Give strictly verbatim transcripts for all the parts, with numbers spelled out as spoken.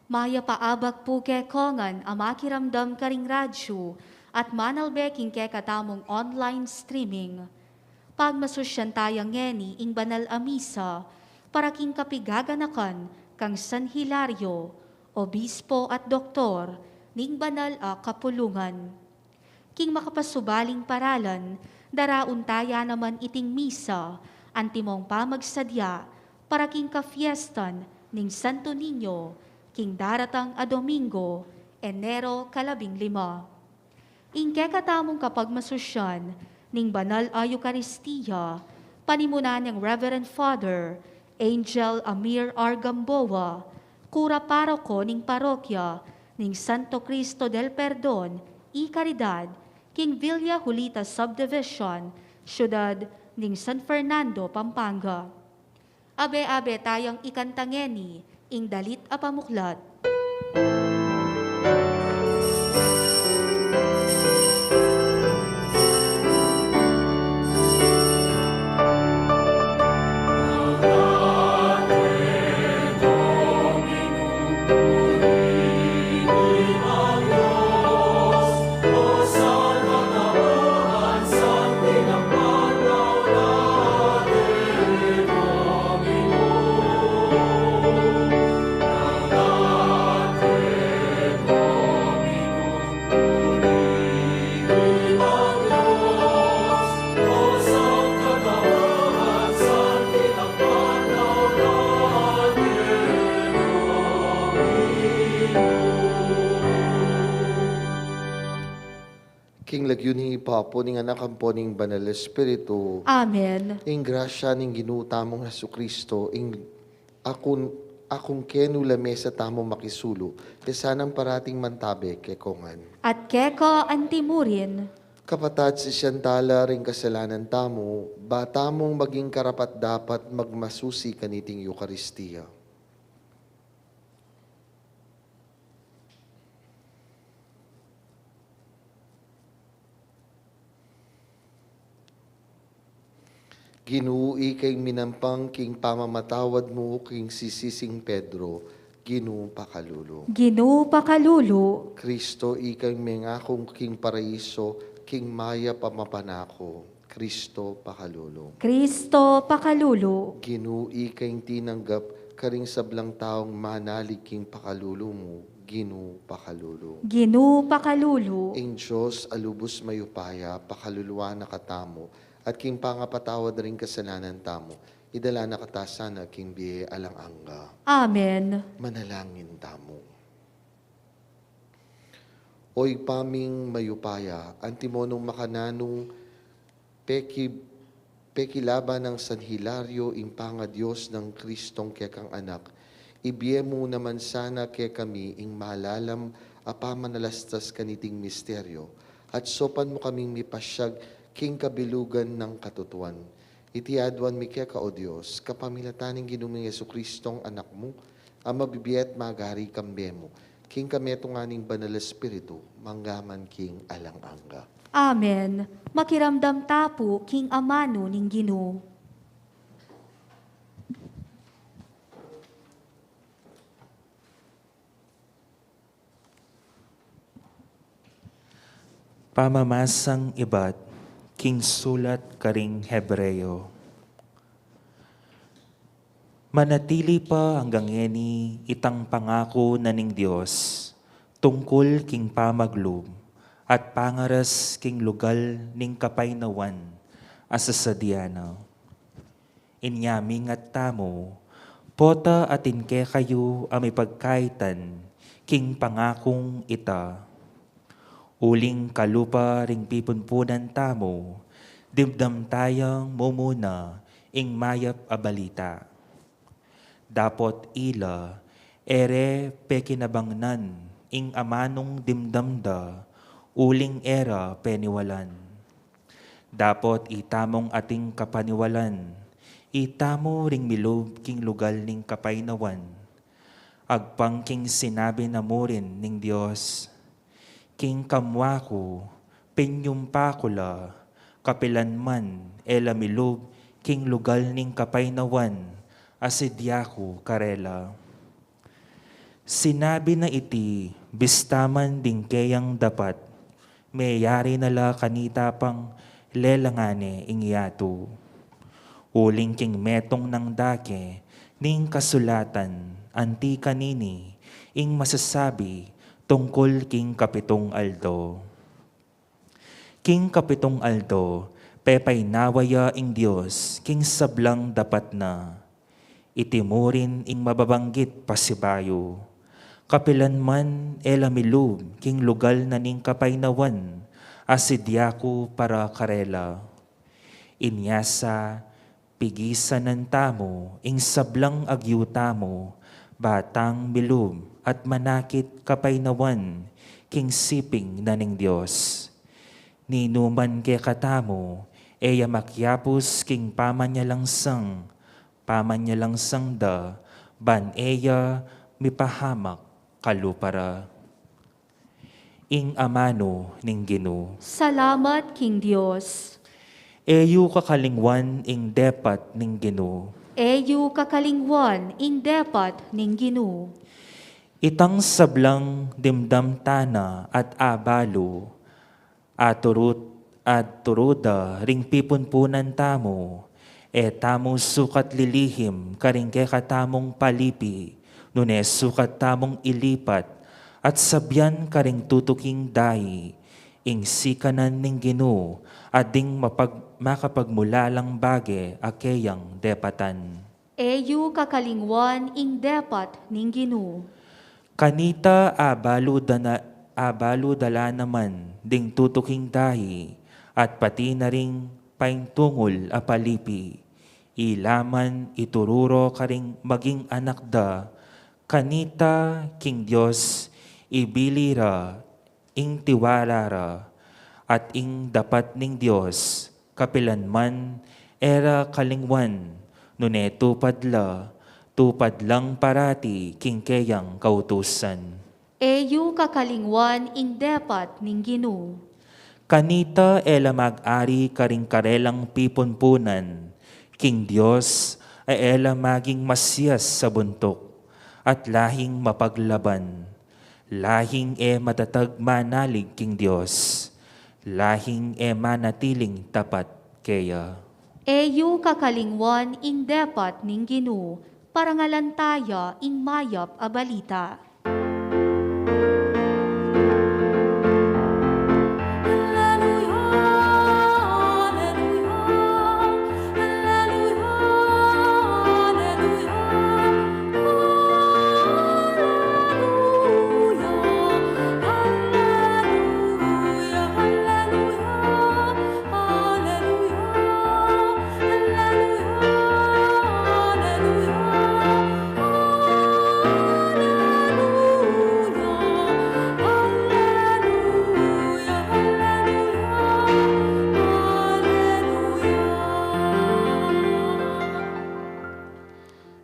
Mayap a abak pu kekongan a makiramdam karing radyu at manalbe king kekatamung online streaming. Pagmasusyan taya ngeni ing banal a misa para king kapigaganakan kang San Hilario, obispo at doktor ning banal a kapulungan. King makapasubaling paralan, daraun taya naman iting misa, antimong pamagsadya para king kafiestan ning Santo Niño, king daratang a Domingo, Enero kalabing lima. Ing kekatamung kapagmasusyan ning banal a Eukaristia, panimunan nang Reverend Father Angel Amir R. Gamboa, kura paroko ning parokya ning Santo Cristo del Perdon y Caridad, king Villa Julita Subdivision, syudad ning San Fernando, Pampanga. Abe-abe tayang ikanta ngeni ing dalit a pamuklat. King lagyu ning Ibpa, ampo ning Anak, ampo ning Banal Espiritu. Amen. Ing grasya ning Ginu tamung Jesucristo, ing akung, akung kenu la mesa tamu makisulu, e sanang parating mantabe kekongan. At keka antimurin. Kapatad, sisian tala ring kasalanan tamu, ba tamung maging karapat-dapat magmasusi kaniting Eukaristia. Ginu, ika ing minampang king pamamatawad mu king sisising Pedro, Ginu, pakalulu. Ginu, pakalulu. Kristo, ika ing mengaku king paraiso king mayap a mapanako, Kristo, pakalulu. Kristo, pakalulu. Ginu, ika ing tinanggap karing sablang taung manalig king pakalulu mu, Ginu, pakalulu. Ginu, pakalulu. Ing Dios a lubus mayupaya pakaluluan na katamu, at king pangapatawad ring kasalanan tamu, idala na kata sana king bie alang angga. Amen. Manalangin tamu. O Ibpa ming mayupaya, antimo nung makananung peki-, pekilaban nang San Hilario ing pangaDios nang Kristong kekang Anak, ibie mu naman sana kekami ing malalam a pamanalastas kaniting misteryo, at saupan mu kaming mipasyag king kabilugan nang katutuan. Iti aduan mi keka, O Dios, kapamilatan ning Ginu ming Jesukristong Anak mu, a mabibie at magari kambe mu, king kametungan ning Banal Espiritu, mangga man king alang angga. Amen. Makiramdam ta pu king amanu ning Ginu. Pamamasang ibat king sulat karing Hebreo. Manatili pa anggang ngeni itang pangaku na ning Dios tungkul king pamaglub at pangaras king lugal ning kapaynawan a sasadya na. Inya mingat tamu, pota atin kekayu a mipagkaitan king pangakung ita. Uling kalupa ring pipumpunan tamu, dimdam tayang mumuna ing mayap a balita. Dapot ila, e re pekinabangnan ing amanung dimdam da, uling e ra peniwalan. Dapot itamung ating kapaniwalan, itamu ring milub king lugal ning kapaynawan. Agpang king sinabi na mu rin ning Dios, king kamua ku, pinyumpa ku la, kapilan man e la milub king lugal ning kapaynawan a sidya ku karela. Sinabi na iti, bista man ding keyang dapat, meyari na la kanita pang lelangan ne ing yatu. Uling king metung nang dake ning kasulatan, anti kanini ing masasabi tungkul king kapitung aldo. King kapitung aldo, pepainawa ya ing Dios king sablang dapat na. Iti mu rin ing mababanggit pasibayu. Kapilan man e la milub king lugal na ning kapainawan a sidya ku para karela. Inya sa pigisanan tamu ing sablang agyu tamu, ba tang milub at manakit kapainawan king siping na ning Dios. Ninuman kekatamu, e ya makyapus king pamanyalansang, pamanyalansang da, ban e ya mipahamak kalupa ra. Ing amanu ning Ginu. Salamat king Dios. E yu kakalingwan ing depat ning Ginu. E yu kakalingwan ing depat ning Ginu. Itang sablang dimdam tana at abalu, aturut, aturuda ring pipunpunan tamu, e tamu sukat lilihim karing kekatamung palipi, nune sukat tamung ilipat, at sabian karing tutuking dayi, ing sikanan ning Ginu, at ding mapag-, makapagmulalang bage a keyang depatan. E yu kakalingwan ing depat ning Ginu. Kanita abalu da na, abalu da la naman ding tutuking dayi, at pati na ring paintungul a palipi. Ila man itururo karing maging anak da, kanita king Dios ibili ra ing tiwala ra, at ing dapat ning Dios, kapilan man e ra kalingwan, nune tupad la, tupad lang parati king keyang kautusan. E yu kakalingwan ing depat ning Ginu. Kanita e la mag-ari karing karelang pipunpunan, king Dios a e la maging masias sa buntuk, at lahing mapaglaban. Lahing e matatag manalig king Dios, lahing e manatiling tapat keya. E yu kakalingwan ing depat ning Ginu, parangalan taya ing mayap a balita.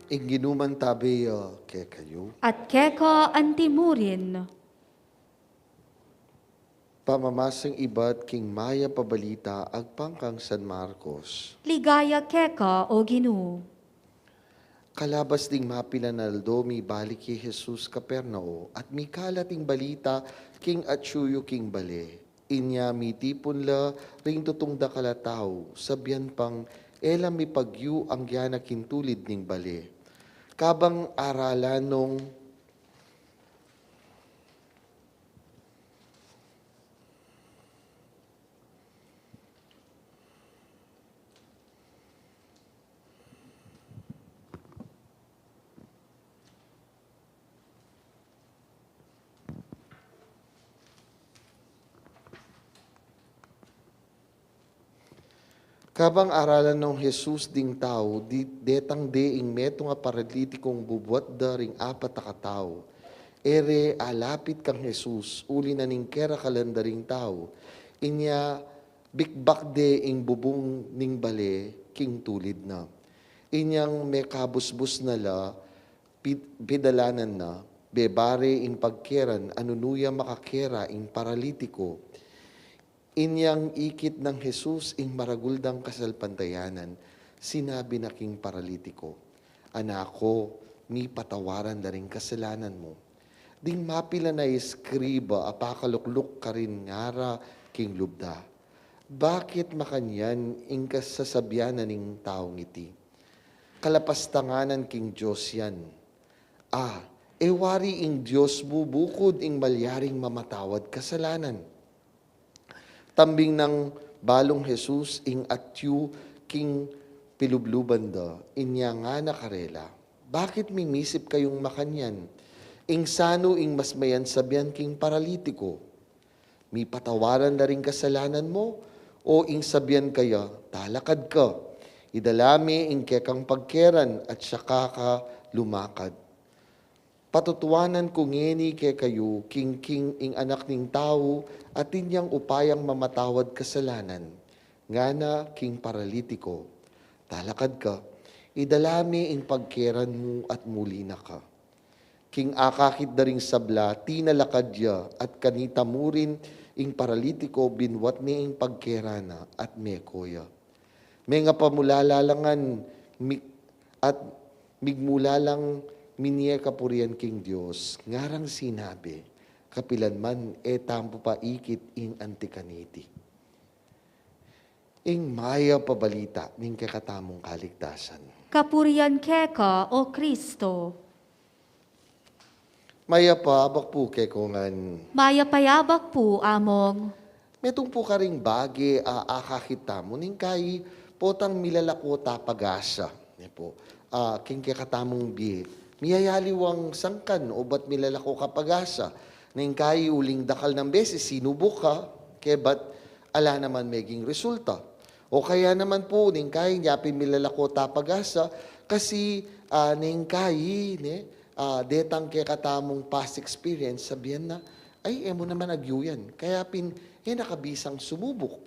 Ing Ginu mantabe ya kekayu. At keka anti mu rin. Pamamasang ibat king mayap a balita agpang kang San Marcos. Ligaya keka, O Ginu. Kalabas ding mapilan a aldo, mibalik i Jesus Capernaum, at mikalat ing balita king atsu yu king bale. Inya mitipun la ring tutung dakal a tau, sabian pang e la mipagyu anggiana king tulid ning bale. Kabang aralan nong Kabang aralan nong Jesus ding tau, di, detang de ing metung a paralitikung bubuat da ring apat a katau. E re alapit kang Jesus, uli na ning kerakalan da ring tau. Inya bikbak de ing bubung ning bale king tulid na. Inyang mekabusbus na la, pid-, pidalanan na, bebare ing pagkeran a nunu ya makakera ing paralitiku. Inyang ikit nang Jesus ing maragul dang kasalpantayanan, sinabi na king paralitiku, "Anak ko, mipatawaran da ring kasalanan mu." Ding mapilan a eskriba a pakalukluk karin ngara king lub da, "Bakit makanyan ing kasasabian na ning taung iti? Kalapastanganan king Dios yan. A, e wari ing Dios mu bukud ing malyaring mamatawad kasalanan?" Tambing nang balung Jesus ing atyu king pilubluban da, inya ngana karela, "Bakit mimisip kayung makanyan? Ing sanu ing mas mayan sabian king paralitiko? Mipatawaran la ring kasalanan mu, o ing sabian kaya, 'Talakad ka, idala me ing kekang pagkeran at saka ka lumakad?' Patutuanan ku ngeni kekayu, king, king ing Anak ning Tau atin yang upayang mamatawad kasalanan, ngana king paralitiko, 'Talakad ka, idala me ing pagkeran mu at muli na ka.' King akakit da ring sabla, tinalakad ya, at kanita mu rin ing paralitiko, binuat ne ing pagkeran na at meko ya." Mengapamulala la ngan, mi-, at migmula lang minie kapurian king Dios, ngarang sinabi, "Kapilan man e tamu pa ikit ing anti kaniti." Ing mayap a balita ning kekatamung kaligtasan. Kapurian keka, O Kristo. Mayap a abak pu kekongan. Mayap a abak pu, Among. Metung pu karing bage a akakit tamu ning kayi potang milalako ta pag-asa, ne pu. A, king kekatamung bie, miyayaliwang sangkan obat milalako ka pag-asa. Ning kayi uling dakal nang beses sinubuk ka, kebat ala naman meging resulta. O kaya naman pu, ning kayi nya pin milalako ta pag-asa, kasi, a, ning kayi, ne, a, detang kekatamung past experience, sabian na, "Ay, e mu naman agyu yan." Kaya pin, e na ka bisang sumubuk.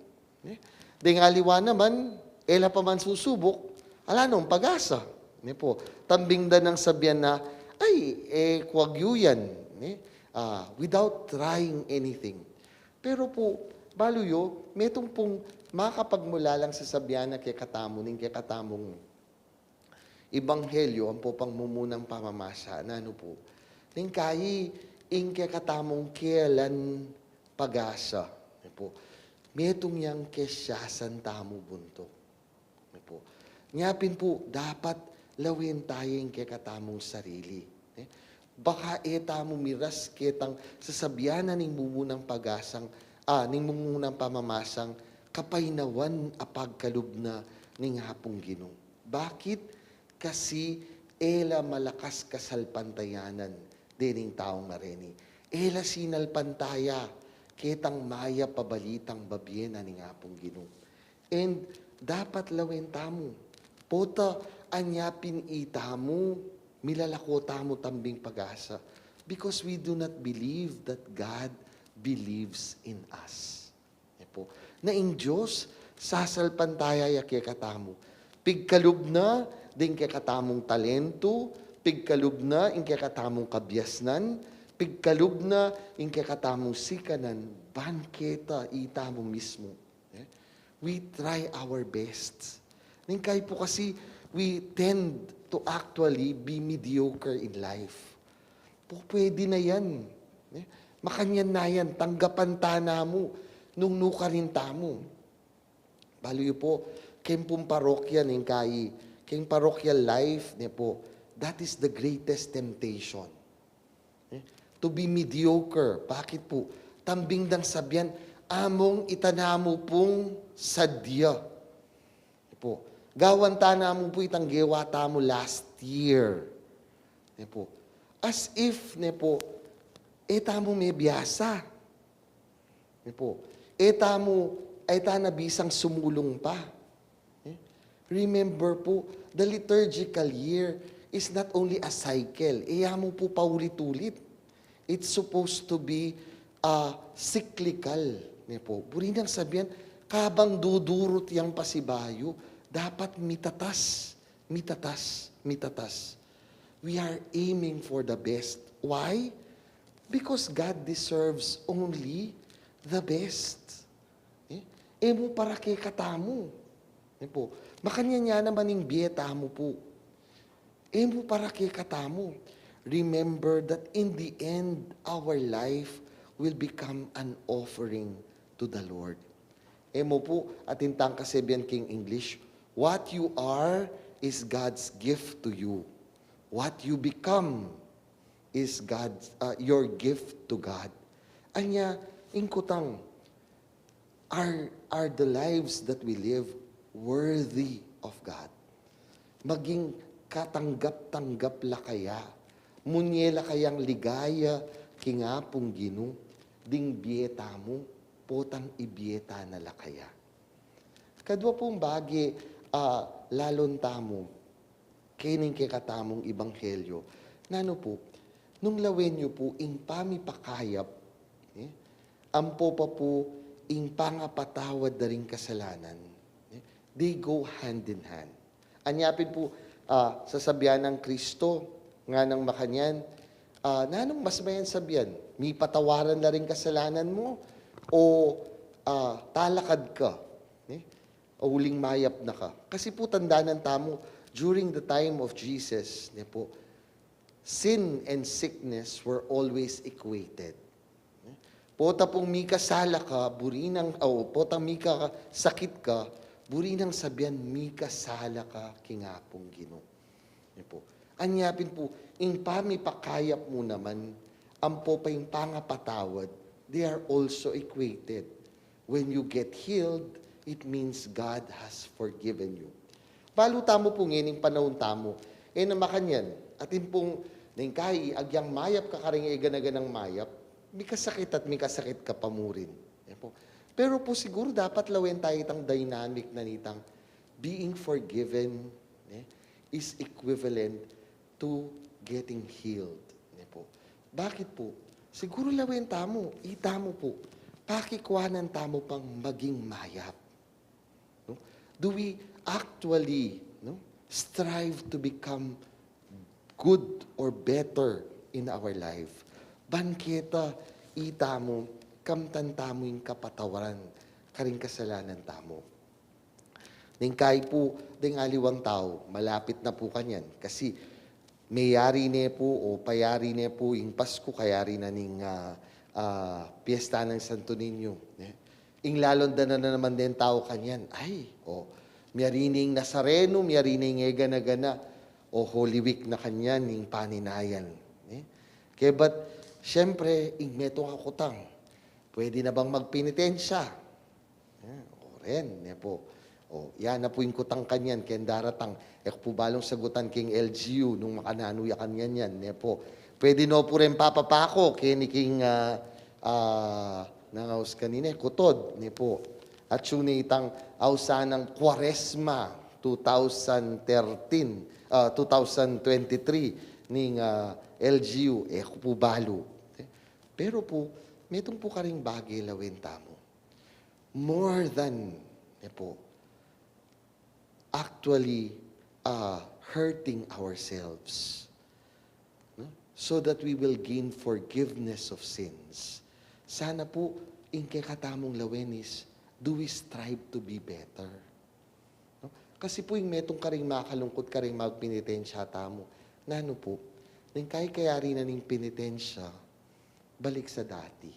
Ne? Deng aliwa naman, e la pa man susubuk, ala nong pag-asa. Ne pu, tambing da nang sabian na, "Ay, e ku agyu yan." Ne? A, without trying anything. Pero pu, balu yu, metung pung makapagmulalang sasabian na kekatamu ning kekatamung ebanghelyo, ampo pang mumunang pamamasa, nanu pu? Ning kayi ing kekatamung kealan pag-asa, ne pu, metung yang kesiasan tamu buntuk. Ne pu. Nya pin pu, dapat lawen ta ya ing kekatamung sarili. Ne? Baka e tamu miras ketang sasabian na ning mumunang pag-asang, a, ning mumunang pamamasang, kapaynawan a pagkalub na ning Apung Ginu. Bakit? Kasi e la malakas kasalpantayanan dening taung mareni. E la sinalpantaya ketang mayap a balitang babie na ning Apung Ginu. And dapat lawen tamu. Pota anya pin itamu, milalako tamu tambing pag-asa. Because we do not believe that God believes in us. Ne pu. Na ing Dios, sasalpantaya ya kekatamu. Pigkalub na ding kekatamung talentu, pigkalub na ing kekatamung kabiasnan, pigkalub na ing kekatamung sikanan, ban keta itamu mismu. Eh? We try our best. Ning kayi pu kasi, we tend to actually be mediocre in life. Pu, pwede na yan. Eh? Makanyan na yan, tanggapan ta na mu, nung nukarin tamu. Balu yu pu, keng pung parokya ning kayi, keng parochial life, ne pu, that is the greatest temptation. Eh, to be mediocre. Bakit pu? Tambing dang sabian, among ita na mu pung sadya. Ne pu. Gawan ta na mu pu itang gewa tamu last year. Ne pu. As if, ne pu, e tamu mebiasa. Ne pu. E tamu, e ta na bisang sumulung pa. Eh? Remember pu, the liturgical year is not only a cycle. E ya mu pu paulit-ulit. It's supposed to be, ah, cyclical. Ne pu. Buri nang sabian, kabang dudurut yang pasibayu, dapat mitatas, mitatas, mitatas. We are aiming for the best. Why? Because God deserves only the best. Eh? E mu para kekatamu. Ne pu. Makanyan ya naman ing bie tamu pu. E mu para kekatamu. remember that in the end, our life will become an offering to the Lord. E mu pu, atin tang kasabian king English, "What you are is God's gift to you. What you become is God's, uh, your gift to God." Anya, ing kutang, are, are the lives that we live worthy of God? Maging katanggap-tanggap la kaya, munye la kayang ligaya king Apung Ginu ding bie tamu, potang ibie ta na la kaya? Kadwa pung bage, ah, lalon tamu kening kekatamung ebanghelyo. Nanu pu, nung lawen yu pu ing pamipakayap, eh, ampo pa pu ing pangapatawad da ring kasalanan, eh, they go hand in hand. Anya pin pu, ah, sasabian nang Kristo, nganang makanyan, ah, nanung mas mayan sabian, mipatawaran la ring kasalanan mu, o, ah, talakad ka, eh, o uling mayap na ka? Kasi pu tandanan tamu, during the time of Jesus, ne pu, sin and sickness were always equated. Pota pung mikasala ka, buri nang, o, potang mikasakit ka, buri nang sabian mikasala ka king Apung Ginu. Yan pu. Anya pin pu, ing pamipakayap mu naman, ampo pa ing pangapatawad, they are also equated. When you get healed, it means God has forgiven you. Balu tamu pu ngening panaun tamu, e na makanyan, atin pung neng kai, agyang mayap ka karing e gana-ganang mayap, mikasakit at mikasakit ka pa mu rin. Yan pu. Pero pu siguru dapat lawen tayu itang dynamic na nitang being forgiven, eh, is equivalent to getting healed. Ne pu. Bakit pu? Siguru lawen tamu, itamu pu, pakikuanan tamu pang maging mayap. No? Do we actually, no, strive to become good or better in our life? Ban keta itamu, kamtan tamu ing kapatawaran karing kasalanan tamu. Neng kai pu, deng aliwang tau, malapit na pu kanyan. Kasi, meyari ne pu, o payari ne pu, ing Pasku, kayari na ning, ah, ah, piyesta nang Santo Niño, ne? Ing lalong dana na naman deng tau kanyan. Ay, o, meyari ne ing Nazareno, meyari ne ing e gana-gana, o Holy Week na kanyan, ing paninayan, ne? Kebat, siyempre, ing metung a kutang, pwede na bang magpenitensya? Eh, o ren, ne pu. O, yan na pu ing kutang kanyan, keng daratang. E ku pu balung sagutan king L G U nung makananu ya kanyan yan, ne pu. Pwede no pu ren papapako, keni king, ah, ah, nang aus kanine, kutod, ne pu. Atyu ne itang ausan nang Kuaresma two thousand thirteen, ah, two thousand twenty-three, ning, ah, L G U, e ku pu balu. Eh, pero pu, metung pu karing bage lawen tamu. More than, ne pu, actually, uh, hurting ourselves, no? So that we will gain forgiveness of sins. Sana pu, ing kekatamung lawen is, do we strive to be better? No? Kasi pu, ing metung karing makalungkut, karing magpenitensya tamu. Nanu pu, neng kai kayari na ning penitensya, balik sa dati.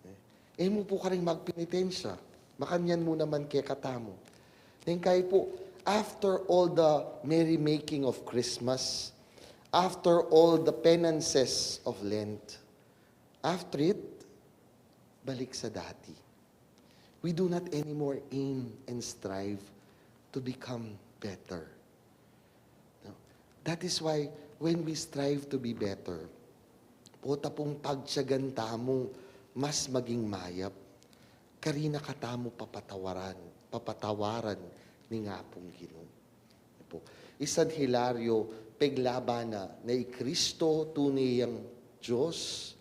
Eh, e mu pu karing magpenitensya, makanyan mu naman kekatamu. Neng kai pu, after all the merrymaking of Christmas, after all the penances of Lent, after it, balik sa dati. We do not anymore aim and strive to become better. No? That is why when we strive to be better, pota pung pagtiyagan tamung mas maging mayap, karina katamu papatawaran, papatawaran ning Apung Ginu. Pu. I San Hilario, peglaban na na i Kristo tune yang Dios,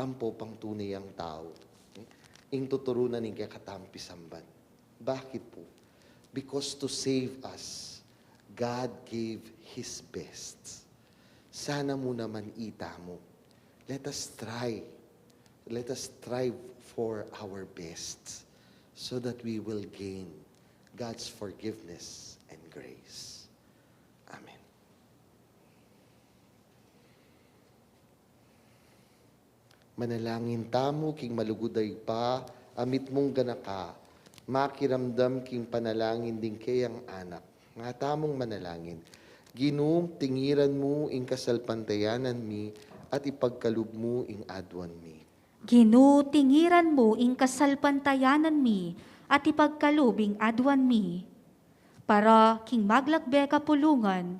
ampo pang tune yang tau. Ing tuturu na ning kekatamung pisamban. Bakit pu? Because to save us, God gave His best. Sana mu naman itamu. Let us try. Let us strive for our best so that we will gain God's forgiveness and grace. Amen. Manalangin tamu king malugud a Ibpa, a mitmung ganaka, makiramdam king panalangin ding keyang anak. Nga tamung manalangin. Ginu, tingiran mu ing kasalpantayanan mi at ipagkalub mu ing aduan mi. Ginu, tingiran mu ing kasalpantayanan mi at ipagkalub ing aduan mi. Para king maglakbe kapulungan,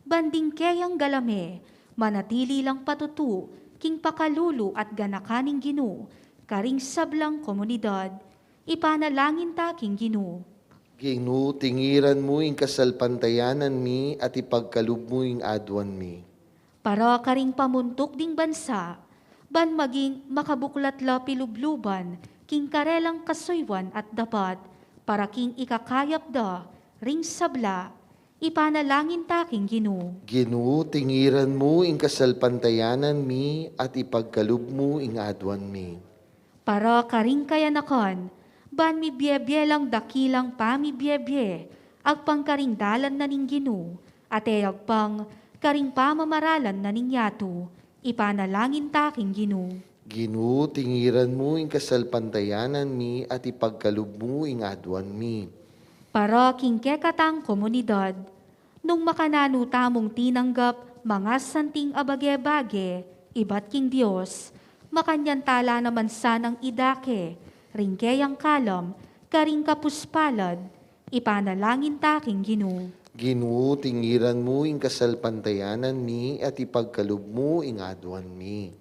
ban ding keyang galame, manatili lang patutu king pakalulu at ganaka ning Ginu karing sablang komunidad, ipanalangin ta king Ginu. Ginu, tingiran mu ing kasalpantayanan mi at ipagkalub mu ing aduan mi. Para karing pamuntuk ding bansa, ban maging makabuklat la pilubluban king karelang kasuyuan at dapat, para king ikakayap da ring sabla, ipanalangin ta king Ginu. Ginu, tingiran mu ing kasalpantayanan mi at ipagkalub mu ing aduan mi. Para karing kayanakan, ban mibie-bie lang dakilang pamibie-bie, agpang karing dalan na ning Ginu, at e agpang karing pamamaralan na ning yatu, ipanalangin ta king Ginu. Ginu, tingiran mu ing kasalpantayanan mi at ipagkalub mu ing aduan mi. Para king kekatang komunidad, nung makananu tamung tinanggap mangasanting a bage-bage ibat king Dios, makanyan ta la naman sanang idake ring keyang kalam karing kapuspalad, ipanalangin ta king Ginu. Ginu, tingiran mu ing kasalpantayanan mi at ipagkalub mu ing aduan mi.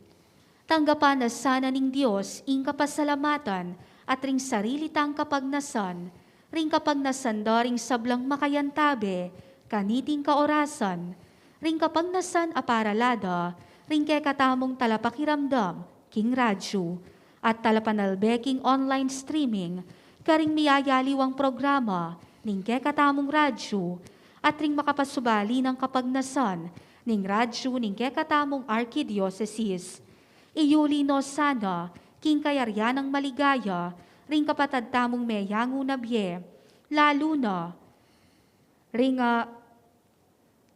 Tanggapan na sana ning Dios ing kapasalamatan at ring sarili tang kapagnasan, ring kapagnasan da ring sablang makayantabe kaniting kaorasan, ring kapagnasan a parala da ring kekatamung talapakiramdam king radyu at talapanalbe king online streaming karing miyayaliwang programa ning kekatamung radyu at ring makapasubali nang kapagnasan ning radyu ning kekatamung arkidiosesis. Iyuli no sana king kayarian nang maligaya ring kapatad tamung meyangu na bie, lalu na ring, ah,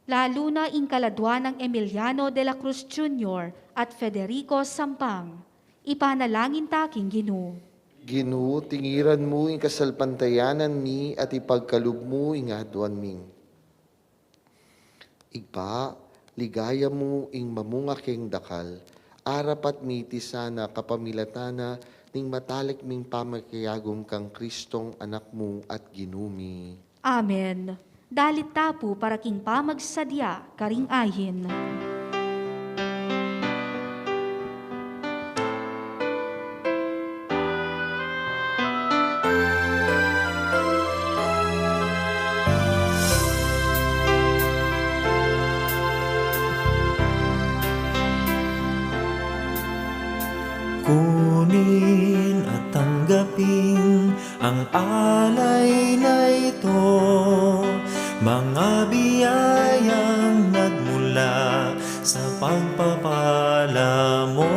lalu na ing kaladua nang Emiliano de la Cruz Junior at Federico Sampang. Ipanalangin ta king Ginu. Ginu, tingiran mu ing kasalpantayanan mi at ipagkalub mu ing aduan mi. Ibpa, ligaya mu ing mamunga keng dakal, arapat miti sana kapamilatan na ning matalik ming pamakiyagum kang Kristong Anak mu at Ginu mi. Amen. Dalit ta pu para king pamagsadya karing ayin. Kunin at tanggapin ang alay na ito, mga biyayang nagmula sa pagpapala mo.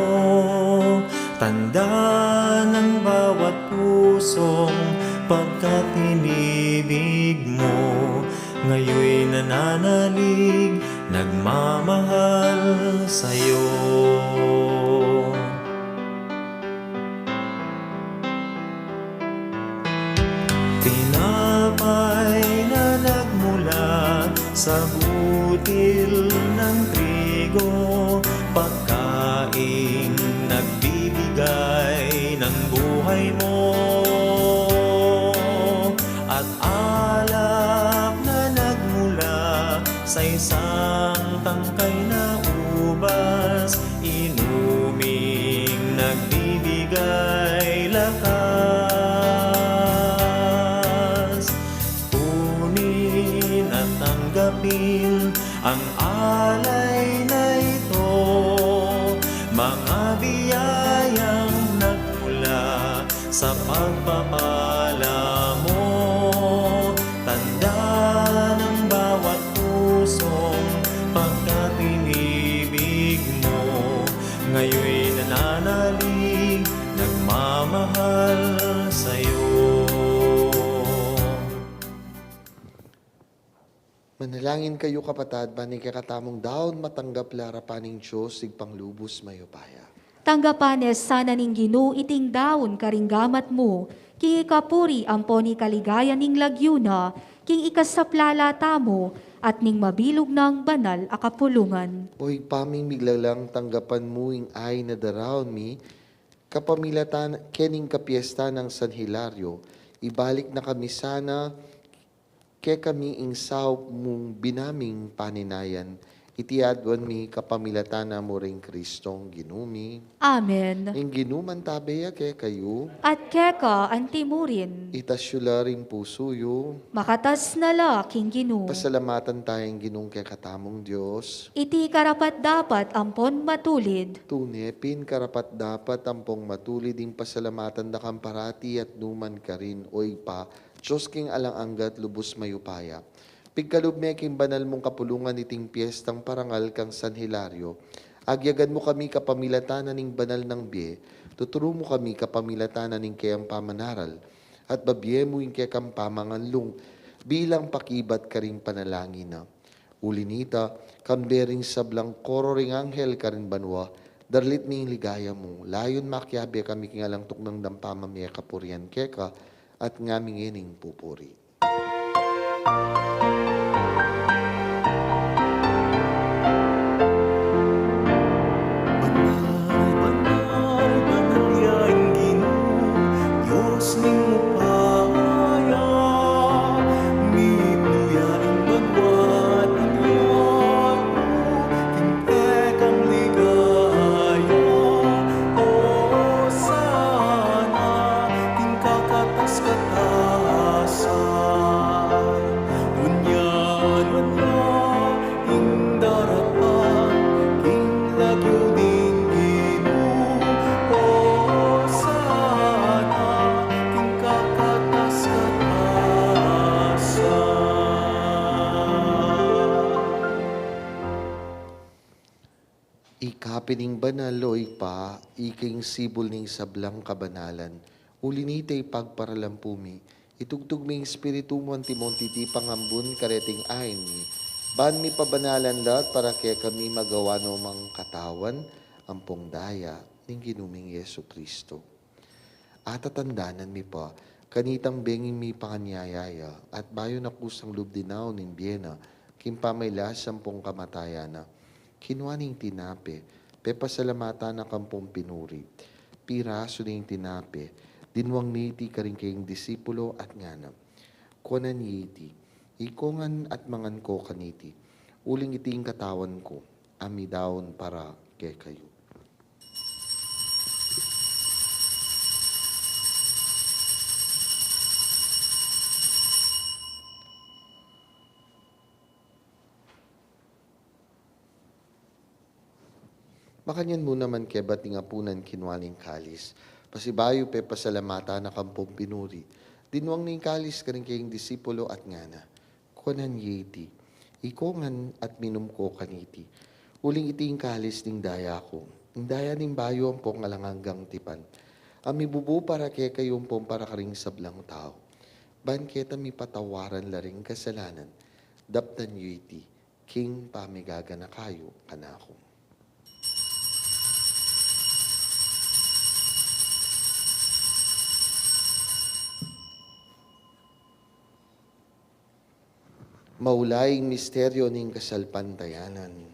Tanda ng bawat pusong pagkatinibig mo, ngayoy nananalig, nagmamahal sa'yo. Tinapay na nagmula sa butil ng trigo, pagkaing nagbibigay ng buhay mo, at alak na nagmula sa isang tangkay na ubas, inuming nagbibigay lakas. Kunin at tanggapin ang alay na ito, mga biyayang nagmula sa pagpapala mo. Tanda ng bawat pusong pagkatinibig mo, ngayoy nananalig, nagmamahal sa'yo. Manalangin kayu, kapatad, ban ing kekatamung daun matanggap la arapan ning Dios Ibpang lubus mayupaya. Tanggapan ne sana ning Ginu iting daun karing gamat mu, king ikapuri ampon ikaligaya ning lagyu na, king ikasaplala tamu, at ning mabilug nang banal a kapulungan. O Ibpa ming miglalang, tanggapan mu ing ain a daraun mi, kapamilatan kening kapiesta nang San Hilario, ibalik na kami sana kekami ing saup mung binaming paninayan, iti aduan mi kapamilatan na mu ring Kristong Ginu mi. Amen. Ing Ginu mantabe ya kekayu. At keka antimurin. Itas yu la ring pusu yu. Makatas na la king Ginu. Pasalamatan tayang Ginung kekatamung Dios. Iti karapat-dapat ampon matulid. Tune pin karapat-dapat ampon matulid ing pasalamatan da kang parati at numan karin, O Ibpa, Dios king alang angga at lubus mayupaya. Pigkalub me king banal mung kapulungan iting piestang parangal kang San Hilario. Agyagan mu kami kapamilatan na ning banal nang bie, tuturu mu kami kapamilatan na ning keyang pamanaral, at babie mu ing kekang pamanganlung bilang pakibat karing panalangin na. Uli nita, kambe ring sablang koro ring anghel karin banua, darlit mi ing ligaya mu, layun makiabe kami king alang tuknang dang pamamie kapurian keka, at ngami ngening pupuri. Banal, banal, banal ya ing Ginu, Dios ning upaya. Miblu ya ing banua at ing yatu, king kekang ligaya. Osana, king kakatas-katasan. Ngunyan, ngunyan, ing daraptan king lagyu ning Ginu. Osana, king kakatas-katasan. Ika pin ing banal, O Ibpa, ika ing sibul ning sablang kabanalan. Uli nita, ipagparalampu mi, itugtug mi ing Espiritu mu antimo ing titipang ambun kareting ain mi, ban mipabanalan la at para kekami magawa no mang katawan ampong daya ning Ginu ming Jesu Cristo. Atatandanan mi pa, kanitang bengi mi panganyayaya, at bayu na kusang lub dinaun ing bie na, king pamailas ampong kamatayan na, kinua ne ing tinape, pepasalamatan na kampong pinuri, pirasu ne ing tinape, dinwang ne iti karing kayang disipulo at ngana, kuanan ye iti, ikongan at mangan ko kaniti, uling iti ing katawan ku, a midaun para kekayu. Makanyan mu naman kebat ning apunan kinua ne ing kalis, pasibayu pepasalamatan na kampong pinuri, dinwang ne ing kalis karing kayang disipulo at ngana, kuanan ye iti, ikongan at minum ko kaniti, uling iti ing kalis ning daya ku, ing daya ning bayu ampong alang anggang tipan, a mibubu para kekayu ampong para karing sablang tau, ban keta mipatawaran la ring kasalanan. Daptan yu iti king pamigaganaka yu kanaku. Maulaing misteryo ning kasalpantayanan.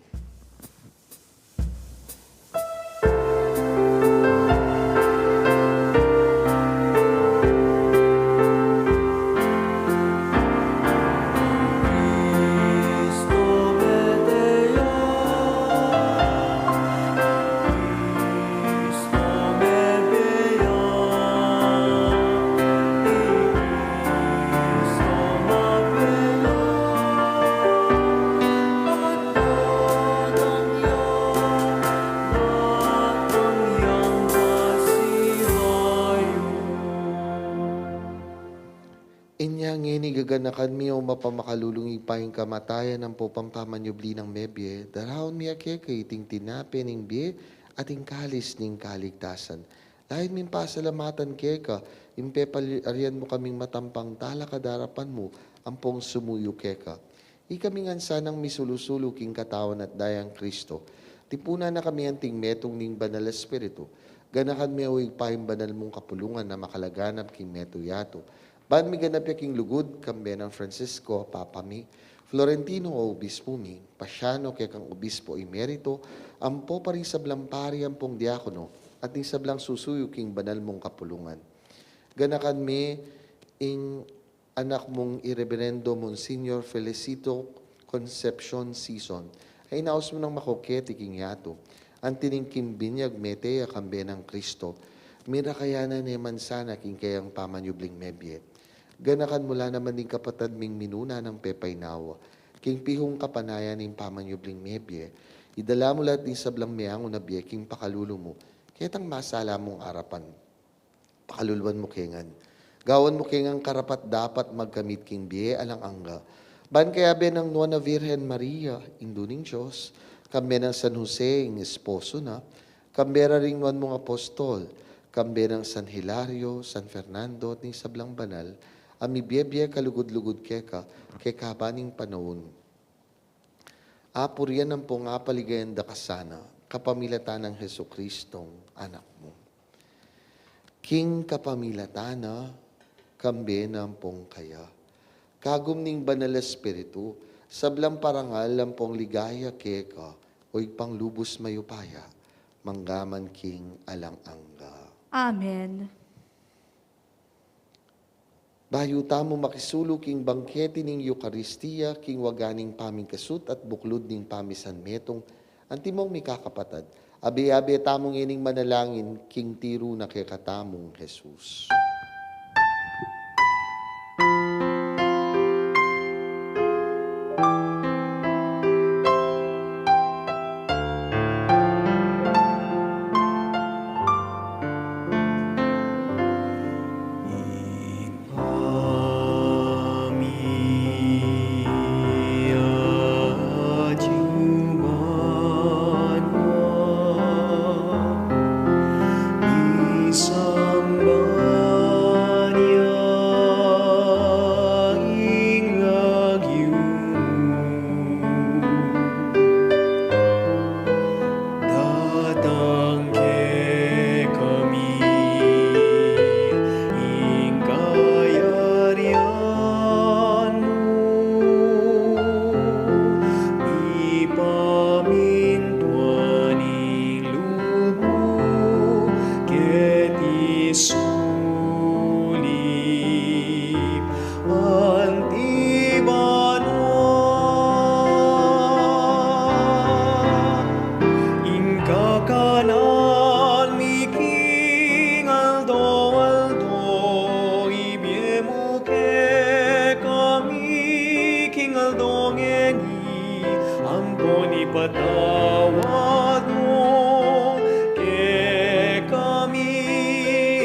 Inya ngeni gaganakan mi, o mapamakalulung Ibpa, ing kamatayan ampong pamanyubli nang mebie, daraun mi keka iting tinape ning bie at ing kalis ning kaligtasan. Layun ming pasalamatan keka ing peparian mu kaming matampang talakad king arapan mu ampong sumuyu keka. Ikami ngan sanang misulu-sulu king katawan at dayang Kristo, Tipunan na kami anting metung ning Banal Espiritu. Ganakan me, o Ibpa, ing banal mung kapulungan a makalaganap king metung yatu. Ban miganap ya king lugud, kambe nang Francisco, Papa mi, Florentino, o Obispo mi, Pasiano, kekang Obispo Emerito, ampo pa ring sablang pari ampong diakono, at ning sablang susuyu king banal mung kapulungan. Ganakan me ing anak mung i Reberendo Monsignor Felicito Concepcion Sison, a inaus mu nang makoketi king yatu, anti ning king binyag mete ya kambe nang Kristo, mirakayanan ne man sana king kayang pamanyubling mebie. Ganakan mu la naman ding kapatad ming minuna nang pepainawa king pihung kapanayan ning pamanyubling mebie. Idala mu la at ding sablang meangu na bie king pakalulu mu, ketang masala mung arapan. Pakaluluan mu ke ngan. Gawan mu ke ngan karapat-dapat magkamit king bie alang angga. Ban kayabe nang Nuan a Virgen Maria, Indu ning Dios, kambe nang San Jose, ing esposo na, kambe ra ring nuan mung apostol, kambe nang San Hilario, San Fernando, at ning sablang banal, a mibie-bie kalugud-lugud keka, kekaba ning panaun. Apurian ampong apaligayan da ka sana, kapamilatan nang Jesucristong Anak mu. King kapamilatan na, kambe na ampong kaya, kagum ning Banal Espiritu, sablang parangal ampong ligaya keka, o Ibpang lubus mayupaya, manggaman king alang angga. Amen. Bayu tamu makisulu king bangketi ning Eukaristia, king waga ning pamingkasut at buklud ning pamisanmetung, antimong mikakapatad, abe-abe tamu ngening manalangin king tiru na kekatamung Jesus. Datang kekami ing kayarian mu, mipamintuan ing lub mu keti sulip anti banua. Ing kakanan mi king aldo-aldo ibie mu kekami king aldo ngeni, ampon ipatawad mu kekami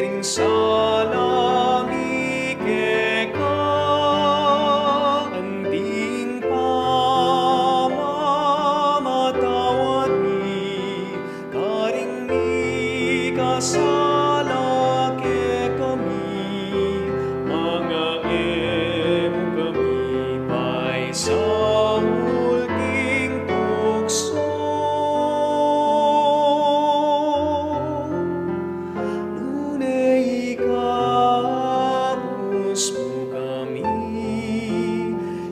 ring sala mi keka, anting pamamatawad mi karing mikasala kekami, manga e mu kami paisaul king tuksu, nune ikabus mu kami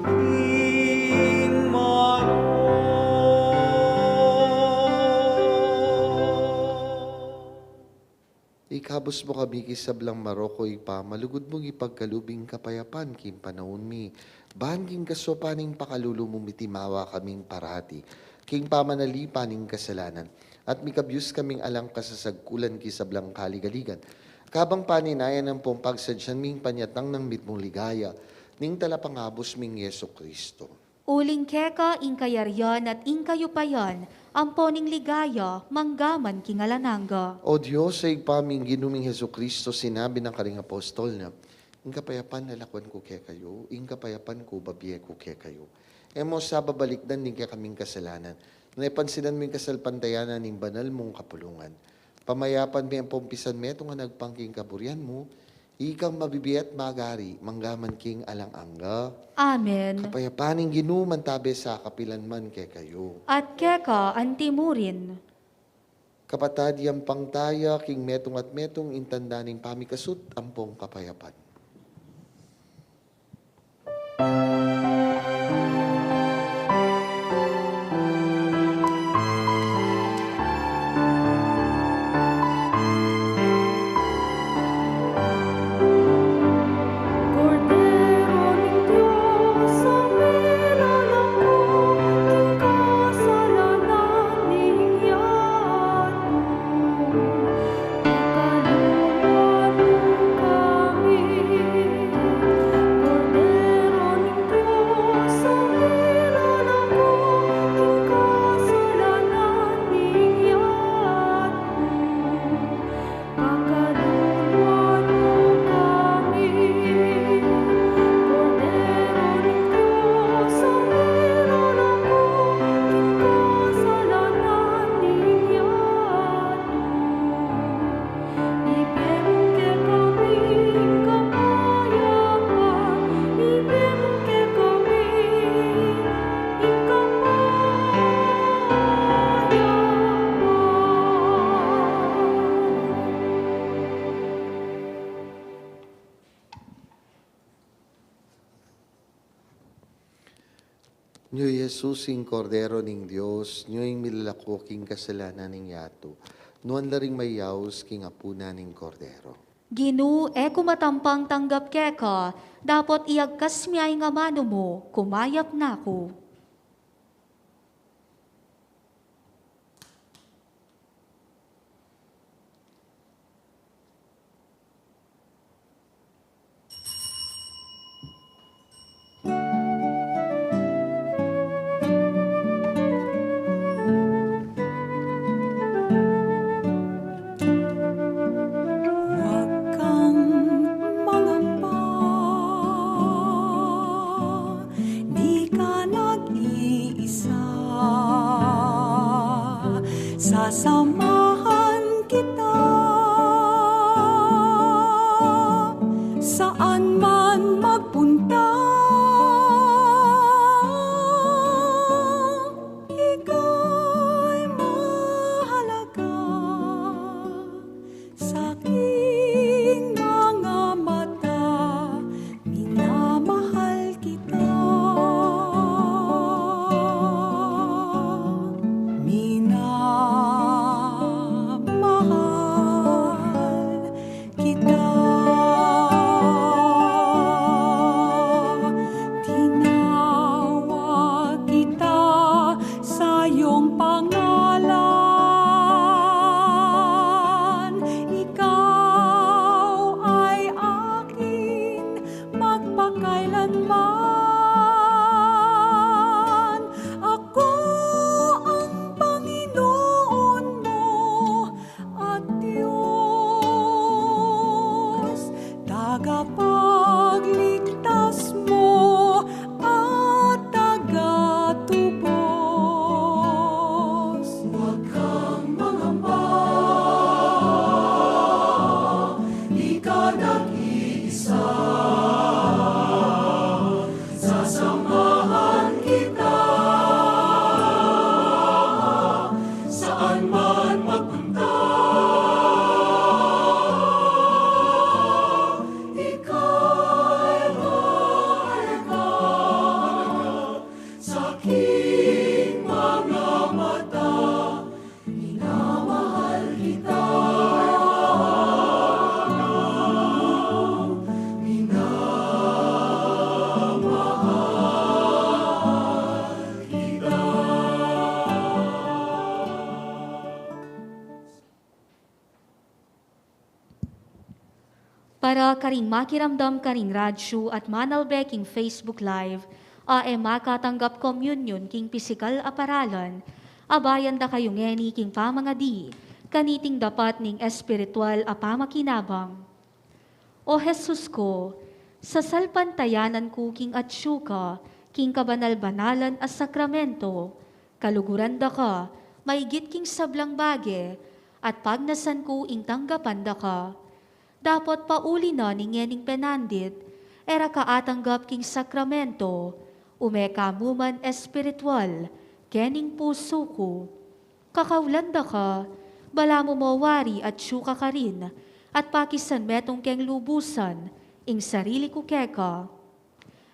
king marok. Ikabus mu kami king sablang marok, o Ibpa, malugud mung ipagkalub ing kapayapan king panaun mi. Ban king kasaupan ning pakalulu mu, mitimawa kaming parati king pamanalipan ning kasalanan, at mikabyus kaming alang kasasagkulan king sablang kaligaligan, kabang paninayan ampong pagsadyan ming panyatang nang mitmung ligaya ning Talapangabus ming Jesucristo. Uling keka ing kayarian at ing kayupayan, ampo ning ligaya, manggaman king alang angga. O Dios, a Ibpa ming Ginu ming Jesucristo, sinabi na karing apostol na, "Ing kapayapan lalakwan ku kekayu, ing kapayapan ku babie ku kekayu." E mu sa babalikdan ding kekaming kasalanan, nune pansinan mu ing kasalpantayanan ning banal mung kapulungan. Pamayapan me ampong pisanmetung a agpang king kaburian mu, Ikang mabibie at magari, mangga man king alang angga. Amen. Kapayapan ning Ginu mantabe sa kapilan man kekayu. At keka antimurin. Kapatad, yampang taya king metung at metung ing tanda ning pamikasut ampong kapayapan. Kordero ning Dios, a milalako king kasalanan ning yatu. Pakaluluan mu kami, Kordero ning Dios, a milalako king kasalanan ning yatu. Pakaluluan mu kami, Kordero ning Dios, a milalako king kasalanan ning yatu. Ibie mu kekami ing kapayapan, ibie mu kekami ing kapayapan. Nyo i Jesus ing Kordero ning Dios, nyo ing milalako king kasalanan ning yatu. Nuan la ring mayaus king apunan ning Kordero. Ginu, e ku matampang tanggap keka, dapot iyagkas mu ya ing amanu mu, kumayap na ku. Huwag kang mangamba, di ka nag-iisa. Sasamahan kita saan man magpunta. Ika'y mahalaga sa aking mga mata. Minamahal kita. Minamahal kita. Tinawag kita sa iyong pangalan. Ikaw ay akin magpakailanman. Ako ang Panginoon mo at Diyos, tagapagligtas mo at tagatubos. Huwag kang mangamba, di ka nag-iisa. Sasamahan kita saan man magpunta. Ika'y mahalaga sa aking mga mata. Minamahal kita. Minamahal kita. Para karing makiramdam karing radyu at manalbe king Facebook Live, a e makatanggap komunyon king pisikal a paralan, abayan da kayu ngeni king pamangadi kaniting dapat ning espiritual a pamakinabang. O Jesus ku, sasalpantayanan ku king atyu ka king kabanal-banalan a sakramento, kaluguran da ka maigit king sablang bage, at pagnasan ku ing tanggapan da ka. Dapot pauli na ning ngening penandit, e ra ka atanggap king sakramento, ume ka mu man espiritual kening pusu ku. Kakaulan da ka, balamu mo wari atyu ka karin, at pakisan metung keng lubusan ing sarili ku keka.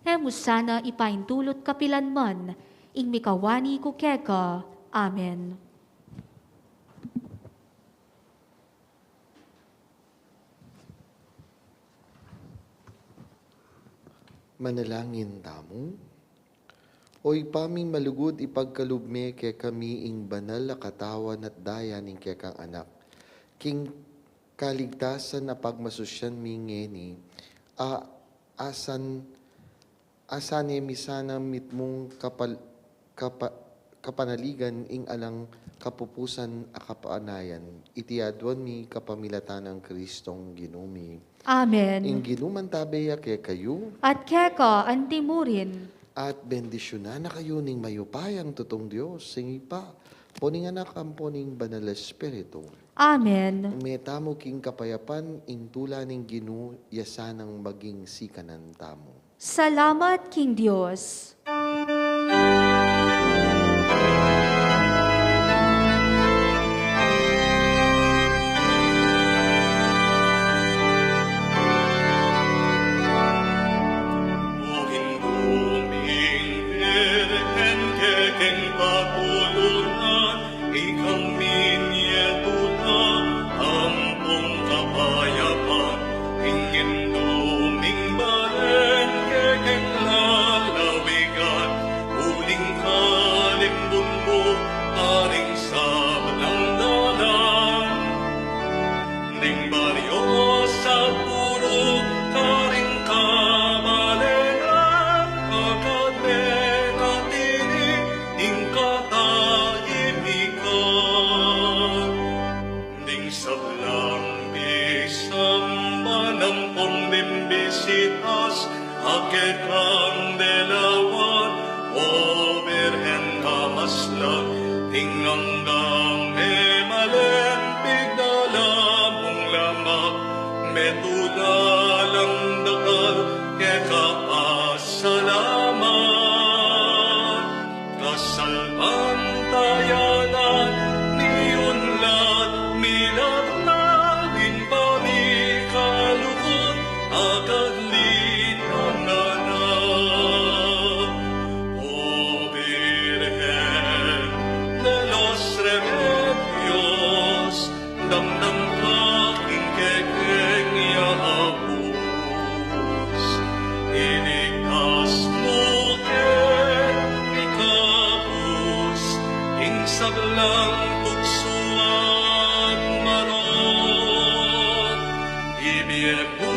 E mu sana ipaintulut kapilan man ing mikawani ku keka. Amen. Manalangin tamu. O Ibpa ming malugud, ipagkalub me kekami ing banal a katawan at daya ning kekang Anak, king kaligtasan a pagmasusyan mi ngeni, a asan, asan e mi sana mitmung kapal-, kapa-, kapanaligan ing alang kapupusan a kapanayan. Iti aduan mi kapamilatan nang Kristong Ginu mi. Amen. Ing Ginu mantabe ya kekayu. At keka antimurin. At bendisyunan na kayu ning mayupayang tutung Dios, ing Ibpa, ampo ning Anak, ampo ning Banal Espiritu. Amen. Ume tamu king kapayapan, ing tula ning Ginu ya sanang maging sikanan tamu. Salamat king Dios. Ika minie tula ampong kapayapan, ing Indu ming balen kekeng lalawigan, uling kalimbun mu karing sablang dalan. Ning baryo sa puru karing kabalenan, agad me na tini ing katahimikan. Ning sablang misamban ampong mimbisitas, a kekang delawan, O Birhen a maslag, ing anggang memalen pigdala mung lamak, metula lang dakal keka pasalamat. Kasalpantayanan mi unlat, milatnat ing pamikalugud, agad linangan na. O Birhen de los Remedios, damdam ka king kekeng ya abus, iligtas mu keng mikabus ing sablang tuksu at marok. Ibie mu